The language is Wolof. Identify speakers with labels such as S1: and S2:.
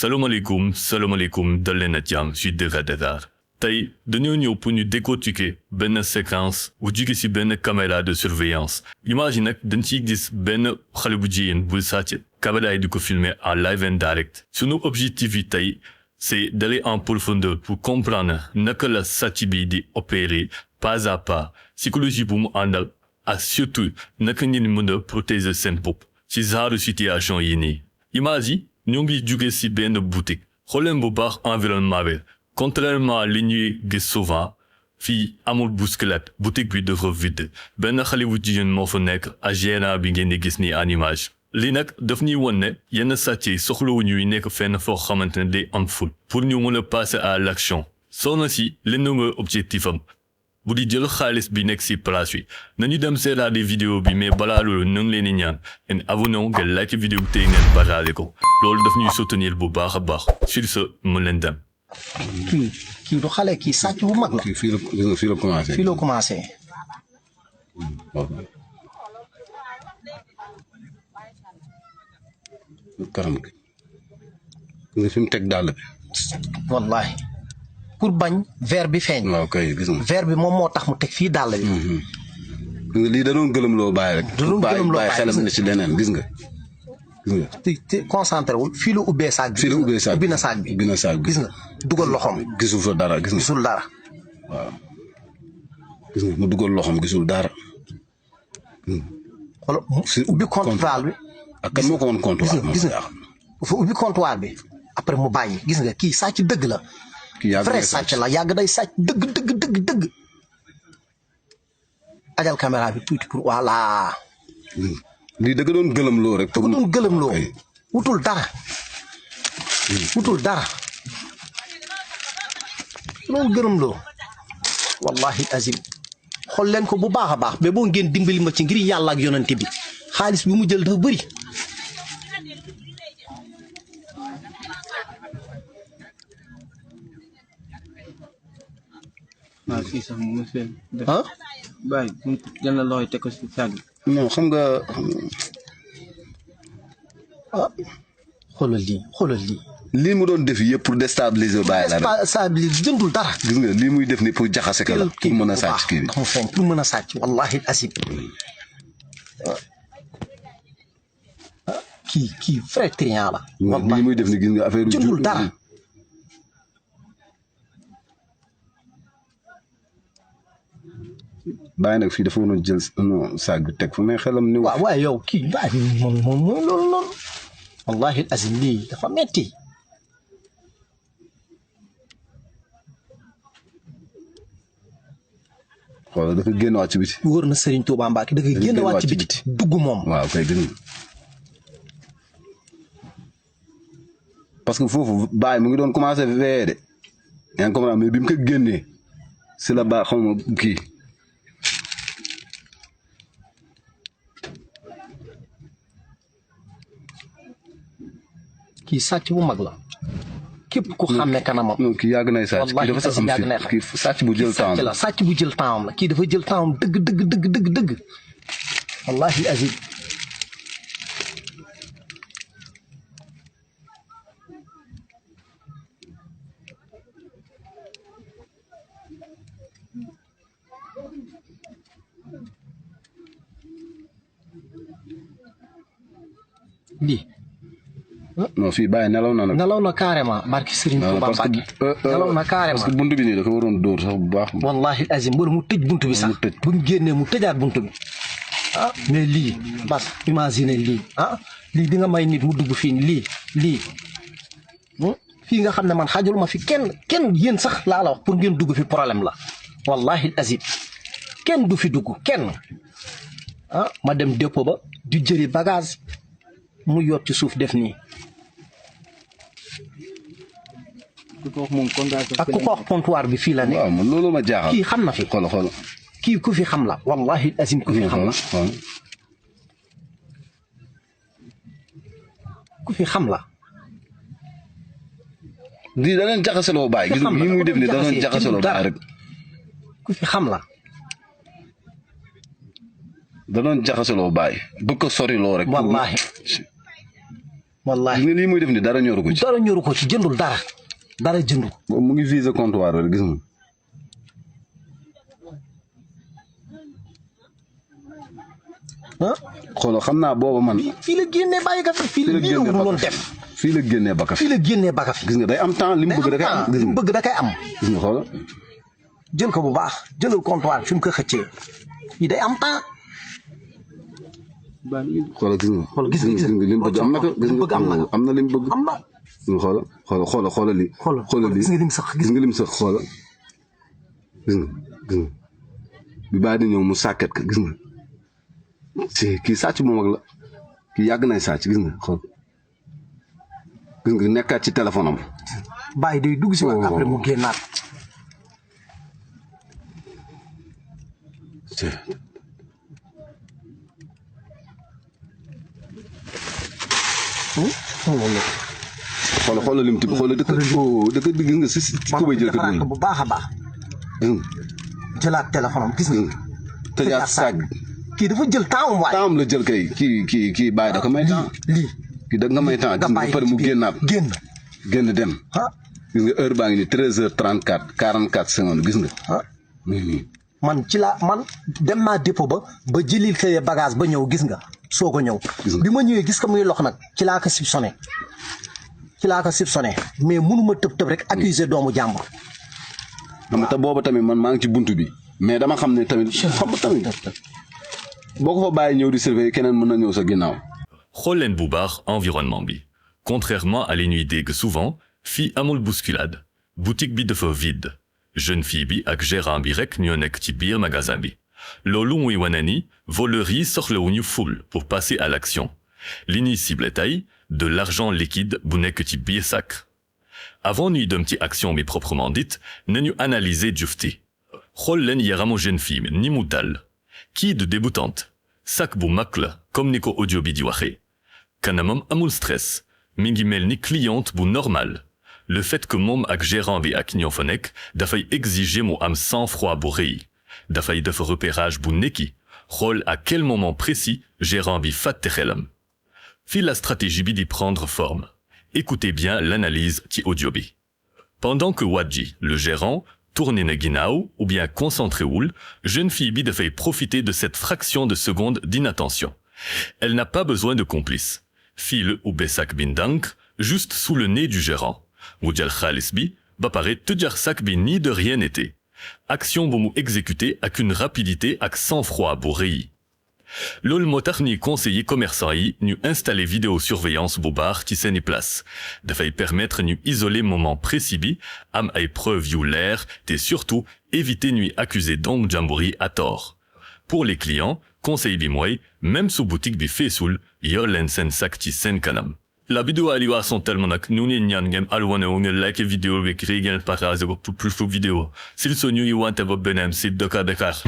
S1: salaamaaleykum dal leen a jàmm ci Dega Dakar tey dañoo ñëw pour ñu décortiquer benn séquence bu jóge ci benn caméra de surveillance image yi nag dañ ciy gis benn xale bu jigéen bu sàcc caméra yi di ko filmer en live and direct sunu objectif yi tey c'est d'aller en profondeur pour comprendre naka la sàcc bi di opérer pas à pas psychologie bu mu àndal ak surtout naka ngeen mën a protéger seen bopp ci genre situation yi nii image yi ñoo ngi jóge ci benn boutique xooleen bu baax environnement bi contrairement à li ñuy gis souvent fii amul bousculade boutique bi dafa vide benn xale bu jigéen moo fa nekk ak gérant bi ngeen di gis ni en image lii nag daf ñuy won ne yenn sàcc yi soxlawu ñuy nekk fenn foo xamante ne day am ful pour ñu mën a passer à l'action soxna si lenn mooy objectif am bu di jël xaalis bi nekk ci place bi nañu dem seetaan di vidéo bi mais balaa loolu ñu ngi leen di ñaan en abonné ngeen like vidéo bi tey ngeen partage ko loolu daf ñuy soutenir bu baax a baax sur ce mu leen dem.
S2: kii du xale kii sàcc bu mag la.
S3: fii la commencé.
S2: fii la commencé.
S3: karam gi nga fi mu teg dàll bi.
S2: wallahi pour bañ verre bi feeñ.
S3: waaw kay gis nga.
S2: verre bi moom moo tax mu teg fii dàll bi.
S3: lii da doon gëlëm loo bàyyi rek.
S2: da doon gëlëm loo
S3: bàyyi xelam ne ci leneen gis nga. gis nga.
S2: te concentré wul fii la ubbee saag bi.
S3: fii la ubbee saag bi
S2: ubbi na saag bi.
S3: ubbi na saag bi
S2: gis nga dugal loxoom.
S3: gisul fa dara gis nga.
S2: gisul dara.
S3: waaw. gis nga mu dugal loxoom gisul dara.
S2: xoolal ubbi comptoir bi.
S3: ak kan moo ko woon comptoir.
S2: gis nga fa ubbi comptoir bi après mu bàyyi gis nga kii sàcc dëgg la. vrai sàcc la yàgg day sàcc dëgg. ajal caméra bi tuuti pour voilà.
S3: lii da nga doon gëlëm loo rek.
S2: da nga doon gëlëm loo wutul dara. loolu gërëm loo. wallahi azim xool leen ko bu baax a baax mais boo ngeen dimbali ma ci ngir yàlla ak yonante bi xaalis bi mu jël dafa bëri.
S4: waaw fii sax mu ngi def.
S2: ah.
S4: bàyyi jël na loxo teg ko si saag bi.
S3: non xam nga.
S2: ah xoolal lii.
S3: lii mu doon def yëpp pour déstabiliser bàyyi la rek.
S2: déstabiliser jëndul dara.
S3: gis nga lii muy def ni pour jaxase ka la pour mën a sàcc kii bi.
S2: pour mën a sàcc wallahi asib. kii vrai triant la.
S3: wallahi lii muy def ni gis nga affaire
S2: jëndul dara.
S3: bàyyi nag fii dafa waroon jël saag bi teg fu mais xelam ni.
S2: waaw waaye yow kii bàyyi moom loolu wallahi azim lii dafa metti.
S3: xoolal dafa génn wàcc biti.
S2: wóor na Serigne Touba Mbacke da ngay génn wàcc biti dugg moom.
S3: waaw kay gën parce que foofu bàyyi mu ngi doon commencé veillé de yaa ngi comprendre mais bi mu ko génnee si la bàyyi xaw ma kii.
S2: kii sàcc bu mag la képp ku xam ne kanamam.
S3: non kii yàgg nay sàcc kii dafa sax am kii sàcc bu jël temps
S2: la sàcc bu jël temps la kii dafa jël temps dëgg wallahi azim. lii.
S3: non fii bàyyi nelaw na nag.
S2: nelaw na carrément barki Serigne Touba Mbacke. nelaw na carrément
S3: parce que buntu bi nii dafa waroon dóor sax bu baax.
S2: wallahi azim mbër mu tëj buntu bi sax. bu mu génnee mu tëjaat buntu bi. ah mais lii bas imagine lii lii di nga may nit mu dugg fii lii fii nga xam ne man xajul ma fi kenn yéen sax laa la wax pour ngeen dugg fi problème la wallahi azim kenn du fi dugg kenn ma dem dépôt ba di jëri bagage mu yot ci suuf def nii. ak ku ko wax comptoir bi fii la ne.
S3: waaw man loolu ma jaaxal.
S2: kii xam na fi.
S3: xool.
S2: kii ku fi xam la wallahi azim ku fi xam la. ku fi xam la.
S3: lii da leen jaxaseloo bàyyi. gis nga yi muy def ni da doon jaxaseloo bàyyi rek.
S2: ku fi xam la.
S3: da doon jaxaseloo bàyyi bëgg ko sori loo rek.
S2: wallaahi wallahi
S3: gis nga lii muy def ni dara ñoru ko ci
S2: dara ñoru ko ci jëndul dara jëndu ko
S3: mu ngi viser comptoir rek gis nga
S2: ah
S3: xoolal xam naa booba man
S2: fii la génnee bàyyi ka fi fii la lii la doon def
S3: fii la génnee baka
S2: fii la génnee baka fi
S3: gis nga day am temps li mu bëgg da kay am
S2: li mu bëgg da kay am
S3: gis nga xoolal
S2: jël ko bu baax jëlal comptoir fi mu ko xëccee yi day am temps
S3: xoolal gis nga
S2: xool gis nga
S3: li mu bëgg am na ko gis nga am na li mu bëgg
S2: am na
S3: xoolal lii xoolal lii
S2: gis nga lim sax
S3: gis nga lim sax xoolal gis nga bi baa di ñëw mu sàkket ko gis nga ci kii sàcc bu mag la kii yàgg nay sàcc gis nga xool gis nga nekkaat ci téléphone am
S2: bàyyi day dugg si waat après mu génnaat
S3: xoolal lim tib xoolal dëkk bi gis nga si ku bay jël ko
S2: bu baax a baax jëlaat téléphone am gis nga
S3: tëjaat saag
S2: kii dafa jël temps am waaye
S3: temps la jël kay kii bàyyi da ko may temps
S2: lii
S3: kii da nga may temps gis nga ba pare mu génnaat génn dem gis nga heure baa ngi ni 13h34 44 secondes gis nga
S2: man dem naa dépôt ba jëlil say bagage ba ñëw gis nga soo ko ñëw bi ma ñëwee gis ko muy lox nag ci laa ko soupçonné mais mënuma tëb rek accuser doomu jàmbur
S3: xam te booba tamit man maa ngi ci buntu bi mais dama xam ne tamit boo ko fa bàyyi ñëw di surveiller keneen mën na ñëw sa ginnaaw
S1: xool leen bu baax environnement bi contrairement à li ñuy dégg souvent fii amul bousculade boutique bi dafa vide jeune fille bi ak gérant bi rek ñoo nekk ci biir magasin bi loolu muy wane ni voleurs yi soxlawuñu foule pour passer à l'action li ñuy cible tey de l'argent liquide bu nekk ci biir sac avant ñuy dem ci action bi proprement dite nañu analyser jufti xool leen yaramu jeune fille ni mu dal kii de débutante sac bu mag la comme ni ko audio bi di waxee kanamam amul stress mi ngi mel ni cliente bu normal le fait que moom ak gérant bi ak ñoo fa nekk dafay exiger mu am sang-froid bu rëy dafay def repérage bu nekki xool à quel moment précis gérant bi fàtte xelam fii la stratégie bi di prendre forme écoutez bien l'analyse ci audio bi pendant que Wadji le gérant tourné na ginnaaw ou bien concentré wul jeune fille bi dafay profiter de cette fraction de seconde d'inattention elle n'a pas besoin de complice fii la ubbe sac bi ndànk juste sous le nez du gérant mu jël xaalis bi ba pare tëjar sac bi ni de rien n'était action bu mu exécuter ak une rapidité ak sang-froid bu rëy loolu moo tax ni conseiller commerçant yi ñu installer vidéosurveillance bu baax ci seeni place dafay permettre ñu isoler moment précis bi am ay preuves yu leer te surtout éviter ñuy accuser doomu jàmbur yi à tort pour les clients conseil bi mooy même su boutique bi feesul yor leen seen sac ci seen kanam la vidéo aliwa sont tellement nag ñu ngi ñaan ngeen alwane wu ngeen like vidéo bi créer ngeen partager ko pour plus de vidéo s'il so ñu yi wante ba beneen site Dakar